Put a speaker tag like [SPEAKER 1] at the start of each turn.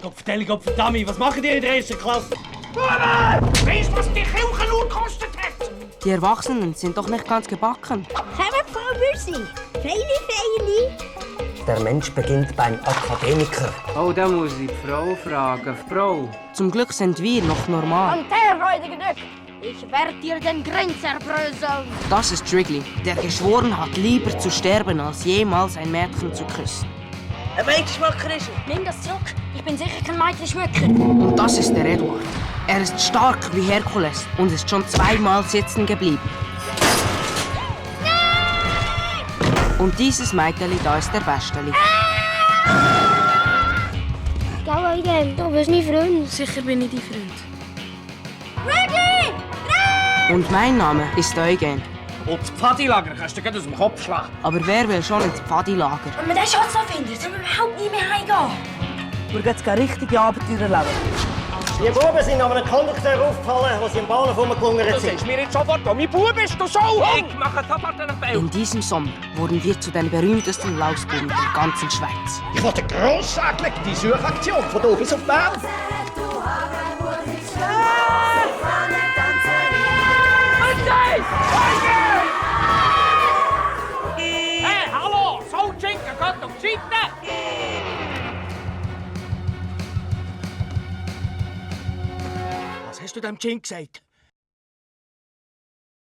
[SPEAKER 1] Gott verdammt, was machen die in der ersten Klasse?
[SPEAKER 2] Weißt du, was die Kirchenuhr gekostet hat?
[SPEAKER 3] Die Erwachsenen sind doch nicht ganz gebacken.
[SPEAKER 4] Kommt, Frau Büssi. Feili.
[SPEAKER 5] Der Mensch beginnt beim Akademiker.
[SPEAKER 6] Oh, da muss ich die Frau fragen. Frau.
[SPEAKER 3] Zum Glück sind wir noch normal.
[SPEAKER 4] Und der räudige Dück. Ich werde dir den Grind zerbröseln.
[SPEAKER 3] Das ist Wrigley, der geschworen hat, lieber zu sterben, als jemals ein Mädchen zu küssen.
[SPEAKER 5] Ein Mädchenschmöcker ist er.
[SPEAKER 4] Nimm das zurück. Ich bin sicher kein Mädchenschmöcker.
[SPEAKER 3] Und das ist der Edward. Er ist stark wie Herkules und ist schon zweimal sitzen geblieben. Und dieses Mädchen da ist der Besteli.
[SPEAKER 4] Gell, Eugen, du bist mein Freund.
[SPEAKER 7] Sicher bin ich dein Freund.
[SPEAKER 4] Wrigley!
[SPEAKER 3] Und mein Name ist Eugen.
[SPEAKER 1] Und das Pfadilager kannst du dir aus dem Kopf schlagen.
[SPEAKER 3] Aber wer will schon ins Pfadilager?
[SPEAKER 4] Wenn man den Schatz noch findet, sollen wir überhaupt nie mehr heimgehen.
[SPEAKER 5] Wir gehen jetzt richtige Abenteuer erleben. Die Buben sind an einem Kondukteur aufgefallen, als sie im Bahnhof rumgelungert
[SPEAKER 2] Du
[SPEAKER 5] sind.
[SPEAKER 2] sagst mir jetzt sofort, wo mein Bub ist, du Sau!
[SPEAKER 6] Ich mache sofort einen Bell.
[SPEAKER 3] In diesem Sommer wurden wir zu den berühmtesten Lausbuben der ganzen Schweiz.
[SPEAKER 2] Ich wollte grossartig die Suchaktion von hier bis auf Bern. Hey, hallo! So, Schinken, geht auf die Seite!
[SPEAKER 1] Was hast du dem Chin gesagt?